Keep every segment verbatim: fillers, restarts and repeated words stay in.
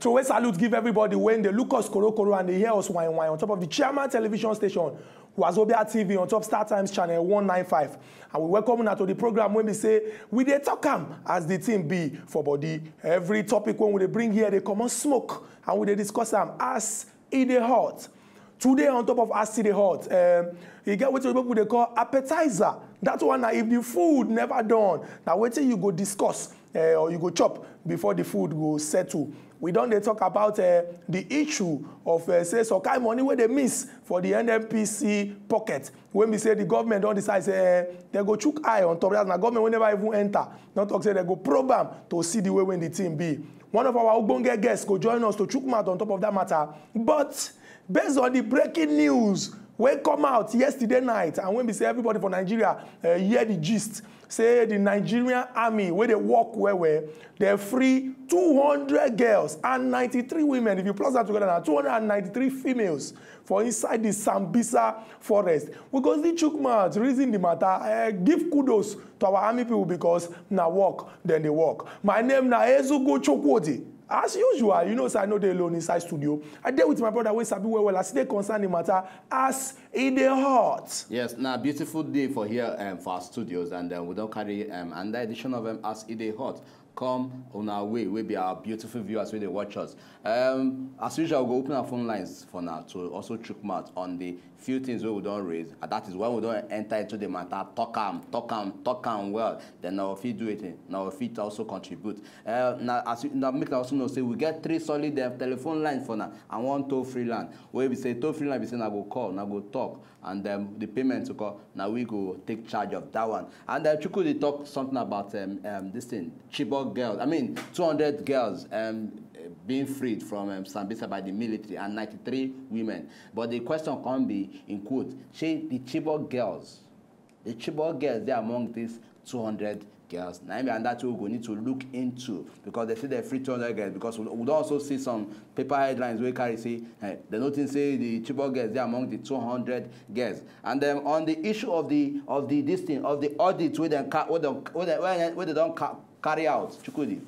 So we salute give everybody when they look us korokoro and they hear us wine wine on top of the Chairman Television Station, Wazobia T V on top Star Times Channel one nine five. And we welcome una to the program when we say we dey talk am as the thing be for body. Every topic when we dey bring here, they come on smoke and we dey discuss am as e dey hot. Today on top of as e dey hot, um, you get wetin people dey call appetizer. That one na if the food never done, na wetin you go discuss uh, or you go chop before the food go settle. We don dey talk about uh, the issue of uh, say some kind money wey dey miss for the N N P C pocket. When we say the government don decide say uh, they go chook eye on top that, na government wey never even enter don talk say they go probe am to see the way when the thing be. One of our ogbonge guests go join us to chook mouth on top of that matter. But based on the breaking news wey come out yesterday night, and when we say everybody for Nigeria uh, hear the gist, say the Nigerian army wey dey work well well, they free two hundred girls and ninety-three women. If you plus that together now, two hundred ninety-three females for inside the Sambisa forest. We go still chook mouth, reason the matter, uh, give kudos to our army people because na work then they work. My name na Ezugo Chukwudi. As usual, you know say I no dey alone inside studio. I dey with my brother wey sabi well well as e dey concern the matter as e dey hot. Yes, now beautiful day for here um, for our studios, and um, we don't carry um, another edition of um, As E Dey Hot come on our way. We be our beautiful viewers wey dey watch us. Um, as usual, we go open our phone lines for now to also chook mouth on the few things wey we don raise. And that is why we don enter into the matter, talk am, talk am, talk am well. Then na we fit do it, na we fit also contribute. Uh, na as you, na make na also know say we get three solid uh, telephone lines for now and one toll free line. Wey be say toll free line be say na go call, na go talk, and um, the payment to call, na we go take charge of that one. And uh, Chuku dey talk something about um, um, this thing, Chibok girls. I mean, two hundred girls um, being freed from um, Sambisa by the military and ninety-three women. But the question can be, in quote, say the Chibok girls, the Chibok girls, they are among these two hundred girls. Now, and that we go need to look into because they say they free two hundred girls because we, we don't also see some paper headlines where carry say hey, they don't think say the Chibok girls they are among the two hundred girls. And then on the issue of the of the this thing of the audit where they ca- where they, where they, where they, where they don't ca- carry out, Chukudi,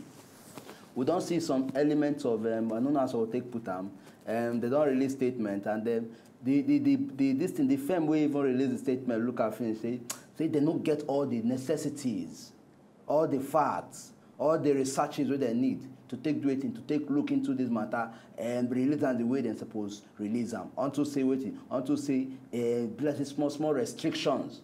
we don't see some elements of um, I don't know how to take put them. Um, they don't release statement and then the the the, the this thing the firm will even release the statement. Look at finish say say they don't get all the necessities, all the facts, all the researches wey dem need to take do wetin to take look into this matter and release am the way dem suppose release am unto say wetin unto say uh, plenty small small restrictions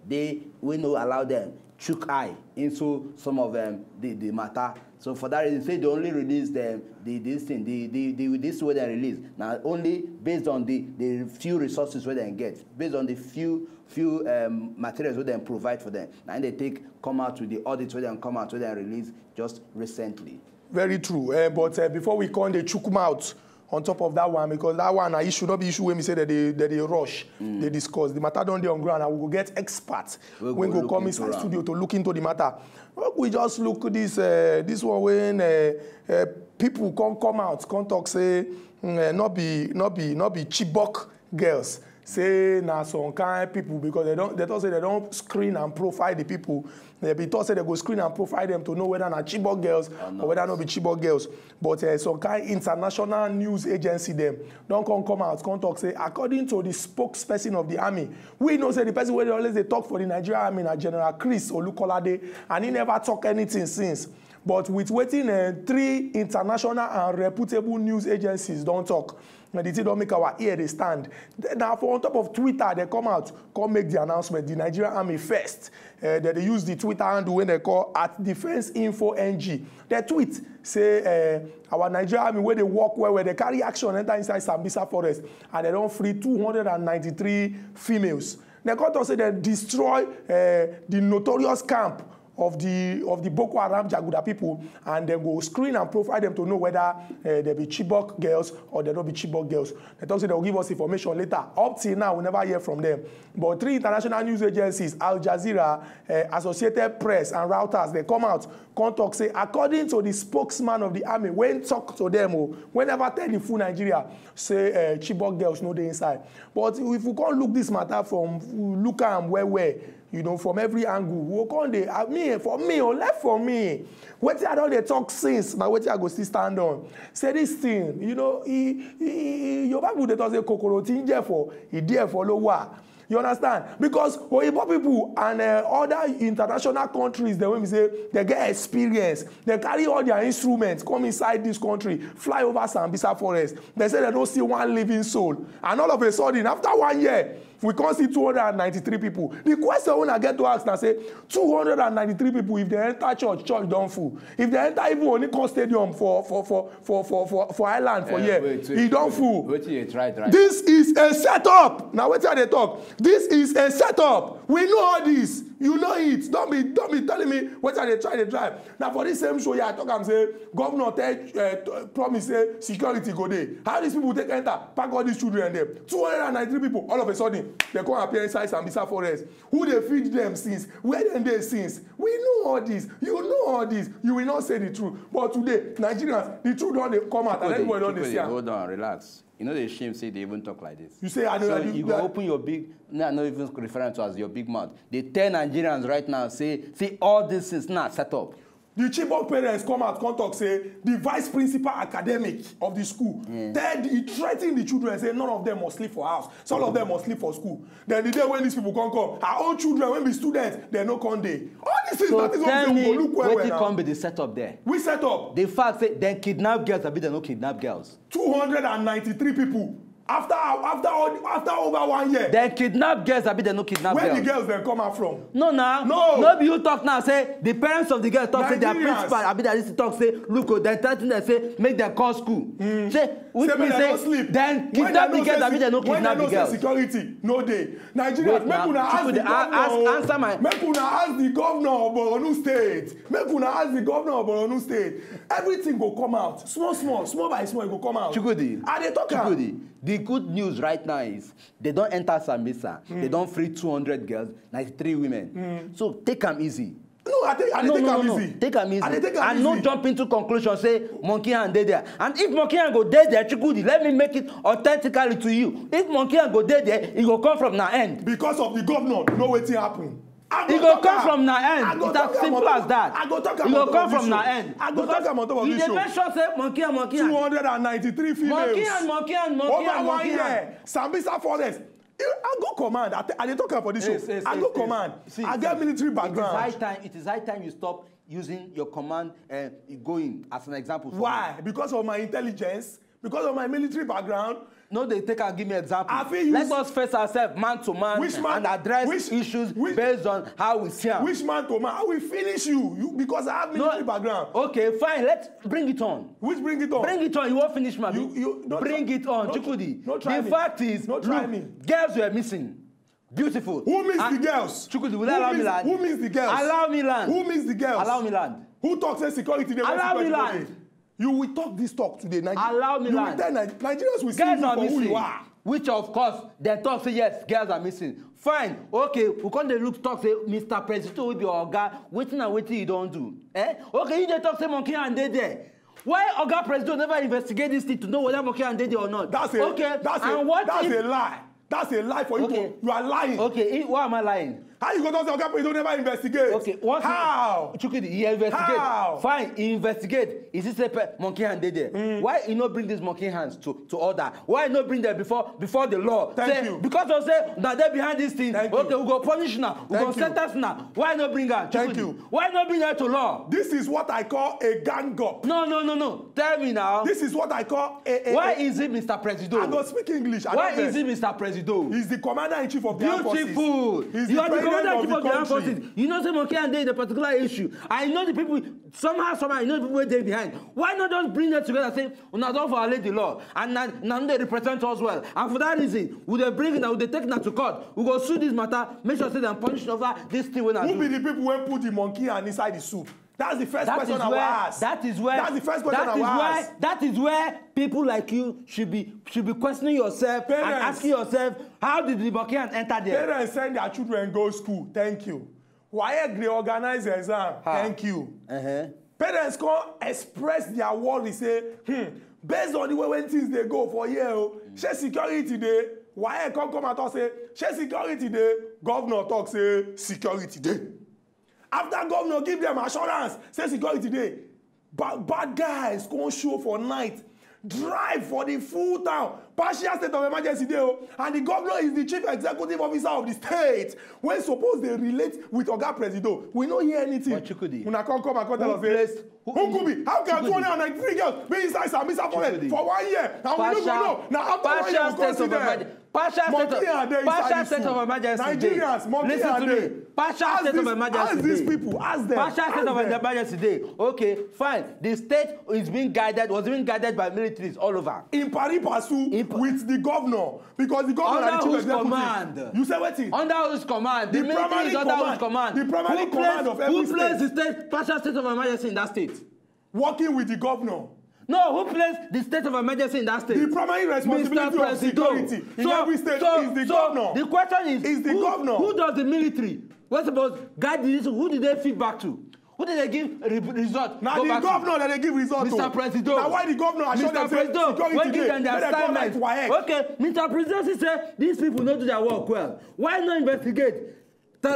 dey wey no allow dem chook eye into some of um, the the matter. So for that reason say they only release them the this thing the the the this wey dem release na only based on the the few resources wey dem get based on the few few um, materials wey dem provide for them na im dey take come out with the audit wey dem come out wey dem release just recently. Very true. Uh, but uh, before we come dey chook mouth on top of that one because that one na issue no be issue wey me say that they that they rush mm. they discuss the matter don dey on ground and we go get expert wey go, go come inside studio to look into the matter. Make we just look this uh, this one when uh, uh, people come come out come talk say mm, uh, no be no be no be Chibok girls say na some kind people because they don't they don't say they don't screen and profile the people they be talk say they go screen and profile them to know whether na Chibok girls or, or whether no be Chibok girls but uh, some kind international news agency them don't come come out come talk say according to the spokesperson of the army we know say the person wey dey always dey talk for the Nigerian army na General Chris Olukolade and he never talk anything since but with wetin uh, three international and reputable news agencies don talk na the thing don make our ear dey stand na for on top of Twitter dem come out come make the announcement the Nigerian army first uh, dem dey use the Twitter handle wey dem call at defence info N G dem tweet say uh, our Nigerian army wey dey work well well dey carry action enter inside Sambisa forest and dem don free two hundred and ninety-three females dem come talk say dem destroy uh, the notorious camp of the of the Boko Haram Jaguda people and dem go screen and profile them to know whether uh, they be Chibok girls or they don't be Chibok girls. They talk say they will give us information later. Up till now, we never hear from them. But three international news agencies, Al Jazeera, uh, Associated Press, and Reuters, they come out, come talk say, according to the spokesman of the army, when talk to them, oh, whenever tell the full Nigeria, say uh, Chibok girls no dey inside. But if we can't look this matter from look am well well, You know, from every angle, we go come dey, I mean, for me, or left for me, wetin I don dey talk since, na wetin I go still stand on. Say this thing, you know, e, e, e, e, Yoruba people dey talk say kokoro ti ń jẹ ẹ̀fọ́, ìdí ẹ̀fọ́ ló wà. You understand? Because Oyibo people and uh, other international countries, they will say they get experience. They carry all their instruments, come inside this country, fly over Sambisa forest. They say they don't see one living soul. And all of a sudden, after one year, we can't see two hundred ninety-three people. The question when I get to ask now say, two hundred ninety-three people, if they enter church, church don't full. If they enter even Onikon Stadium for for for for for for, for Island for uh, here, wait, wait, e don't full. Wait, wait, try, try. This is a setup. Now, what are they talk? This is a setup. We know all this. You know it. Don't be don't be telling me what are they trying to drive. Now, for this same show, yeah, I talk and say, governor tell uh, promise say security go there. How these people take enter? Pack all these children there. two hundred ninety-three people, all of a sudden, they come appear inside Sambisa forest. Who dey feed them since? Where dem dey since? We know all this. You know all this. You will not say the truth. But today, Nigerians, the truth don dey come out and everybody don dey see am. Hold on, relax. You know they shame say they even talk like this. You say I know. So you go open your big, no, not even referring to as your big mouth. They tell Nigerians right now say, see all these things now set up. The Chibok parents come out come talk say the vice principal academic of the school yeah. Tell the threaten the children say none of them must sleep for house, so all of them must sleep for school. Then the day when these people come come, our own children when be students, they no come dey. All these things so that is tell me wetin well come be the setup there. We set up the fact say dem kidnap girls abi dem no kidnap girls. Two hundred and ninety-three people after after all after over one year. Dem kidnap girls abi dem no kidnap girls. Where the girls dem come out from? No na no no be you talk now say the parents of the girls talk say their principal abi their this talk say look o dem threaten dem say make dem call school. Mm. Say which mean say dem kidnap the girls abi dem no kidnap the girls. Security no dey. Nigerians make una ask the governor answer my make una ask the governor of Borno state make una ask the governor of Borno state everything go come out small small small by small e go come out. Chukudi I dey talk am. Chukudi the good news right now is they don enter Sambisa mm. They don free two hundred girls ninety-three women mm. So take am easy. No I take I dey no, take no, am no, easy. Take am easy. I dey take am easy. And no jump into conclusion say monkey hand dey there and if monkey hand go dey there Chukudi let me make it authentically to you if monkey hand go dey there e go come from na end. Because of the governor know wetin happen. E go come from na end. It's as simple as that. I go talk am on top of this show. I go talk am on top of this show. You dey make sure say monkey and monkey and two hundred and ninety-three females. Monkey and monkey and monkey and monkey and. Over one year, Sambisa forest. I go command. I dey talk am for this show. I go command. I get military background. It is high time. It is high time you stop using your command uh, going as an example. Why? Because of my intelligence. Because of my military background. No dey take and give me example. I fit use let us face ourselves man to man which man, and address which, issues which, based on how we see am. Which man to man? I will finish you, you because I have military no, background. Okay, fine. Let's bring it on. Which bring it on? Bring it on. You won't finish my. You, you don't bring try, it on. Don't, Chukudi. Don't try the me. Fact is, don't try look, me. Girls were missing. Beautiful. Who missed and the girls? Chukudi, will who allow miss, me land? Who missed the girls? Allow me land. Who missed the girls? Allow me land. Who talks say security? Allow me land. You will talk this talk today. Niger- Allow me you land. Will tell Niger- Nigerians will see you for who you are. Which of course they talk say yes, girls are missing. Fine, okay, we come dey look talk say Mister President wey be oga, wetin and wetin you don do? Eh? Okay, you dey talk say monkey hand dey there. Why oga President never investigate this thing to know whether monkey hand dey there or not? That's a okay, that's and a, what that's if, a lie. That's a lie for you okay. To. You are lying. Okay, why am I lying? How you go talk say oga President never investigate? Okay, what how? Chukidi, he investigate. How? Fine, he investigate. Is it say monkey hand dey there? Mm. Why he no bring this monkey hands to to order? Why he no bring them before before the law? Thank say, you. Because of say na dey behind this thing. Thank okay, you. We go punish now. We thank go you. Sentence now. Why no bring am? Thank Chukidi. You. Why no bring am to law? This is what I call a gang up. No, no, no, no. Tell me now. This is what I call a. A why a, is it Mister Presido? I go speak English. I why is it Mister Presido? He's the commander in chief of the armed forces. Beautiful. He's you the are the commander in chief of the armed forces. You know, say monkey and dey the particular issue. I know the people. Somehow, somehow, I know the people wey dey behind. Why not just bring them together? Say una don violate the law, and na na dey represent us well. And for that reason, we dey bring una, we dey take una to court. We go sue this matter. Make sure say dem punish over this thing wey na do. Who be the people wey put the monkey and inside the soup? That's the first question I will ask. That is where that is where people like you should be should be questioning yourself and asking yourself, how did the monkey hand enter there? Parents send their children go school. Thank you. WAEC dey organize exam. Thank you. Parents come express their worry say, hmm, based on the way when things dey go for here o, shey security dey? Waec come come and talk say, "Shey security dey?" Governor talk say security dey. After governor give them assurance say security dey, bad, bad guys come show for night, drive for the full town. Partial state of emergency dey o, and the governor is the chief executive officer of the state, wey suppose dey relate with Oga Presido. We no hear anything. But Chukwudi, una come come and come tell us say, who could be? How can two hundred ninety-three girls be inside Sambisa forest for one year and we no go know? Na after one year we come see them. Partial state of, partial state of emergency dey. Nigerians, monkey and dey. Partial state of emergency dey. Ask these people, ask them. Partial state of emergency dey. Okay, fine. The state is being guided, was being guided by militaries all over. In pari passu with the governor, because the governor na the chief executive. Under whose command? You say wetin? Under whose command? The military is under whose command? The primary command of every state. Who plays the state, partial state of emergency in that state? Working with the governor. No, who plays the state of emergency in that state? The primary responsibility of security in every state is the governor. The question is, is the governor. Who does the military? What about guide this? Who did they feed back to? Who did they give result? Now the governor that they give result to. Mister Presido. Now why the governor assure them say security dey? When give them the assignment. Okay, Mister Presido say these people no do their work well. Why not investigate?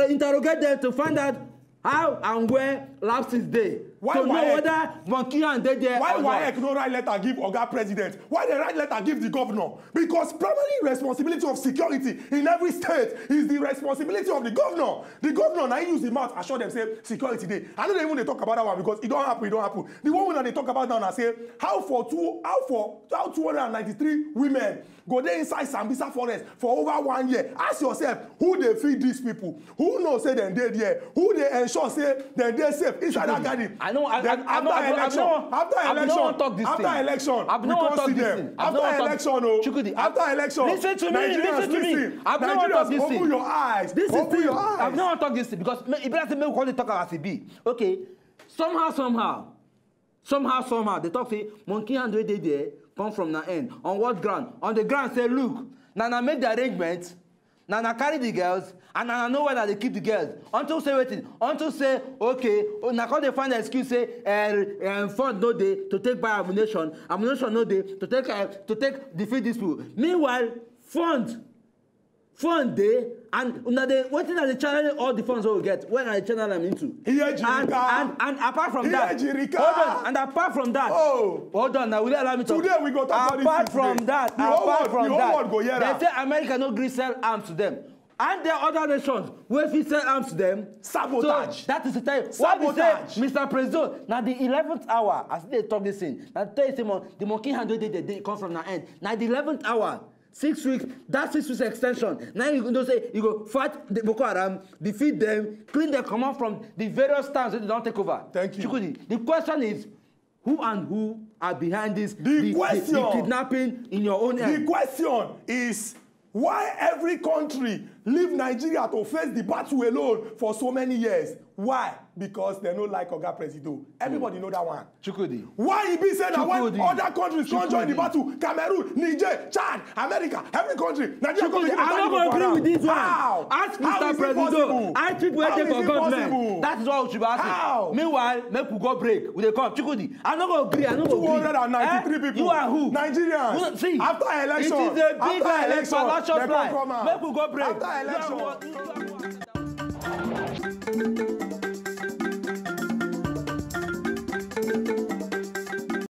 Interrogate them to find out how and where lapses dey. Why to know whether monkey hand dey there or not. Why waec no write letter give Oga President? Why they write letter give the governor? Because primary responsibility of security in every state is the responsibility of the governor. The governor na use the mouth assure them say security dey. I no dey even dey talk about that one because e don happen, e don happen. The one wey I dey talk about now na say how for two, how for, how two hundred and ninety-three women go dey inside Sambisa forest for over one year. Ask yourself, who dey feed these people? Who know say dem dey there? Who dey ensure say dem dey safe inside that garden? I know. Then after election, after election, after election, we come see them. After election o, after election, listen to me, listen to me. Nigerians, listen. Open your eyes. Open your eyes. I no wan talk this thing because e be like say make we come dey talk am as e be. Okay, somehow, somehow, somehow, somehow, they talk say monkey hand wey dey there come from na end. On what ground? On the ground say, look, na na make the arrangement, na na carry the girls, and na na know where na dey keep the girls. Until say wetin? Until say, okay, na come dey find excuse say, eh, eh, fund no dey to take buy ammunition, ammunition no dey to take, eh, to take defeat these people. Meanwhile, fund fund dey, and una dey, wetin I dey channel all the funds wey we get, wey I dey channel am into. And, and, and apart from that, hold on, and apart from that, hold on, now will you allow me to? Today we go talk about this. Apart from that, apart from that, they say America no gree sell arms to them. And there are other nations wey fit sell arms to them. Sabotage. So that is the time. Why be say, Mister President, na the eleventh hour, as they talk this thing, na tell you say the monkey hand wey dey there dey come from na end. Na the eleventh hour. Six weeks, that six weeks extension. Now you know say you go fight the Boko Haram, defeat them, clean them, come out from the various towns that they don't take over. Thank you. Chukwudi, the question is, who and who are behind this? The, the, the, the question, kidnapping in your own hand. The question is, why every country leave Nigeria to face the battle alone for so many years? Why? Because they no like Oga Presido. Everybody know that one. Chukwudi. Why e be say na when other countries come join the battle, Cameroon, Niger, Chad, America, every country, Nigeria come join the battle? Chukwudi, I no go agree with this one. How? Ask Mister Presido. Ask people wey dey for government. That is what we should be asking. How? Meanwhile, make we go break. We dey come. Chukwudi, I no go agree. I no go agree. Two hundred and ninety-three people. You are who? Nigerians. See, after election, it is a big election. Make we go break. After election.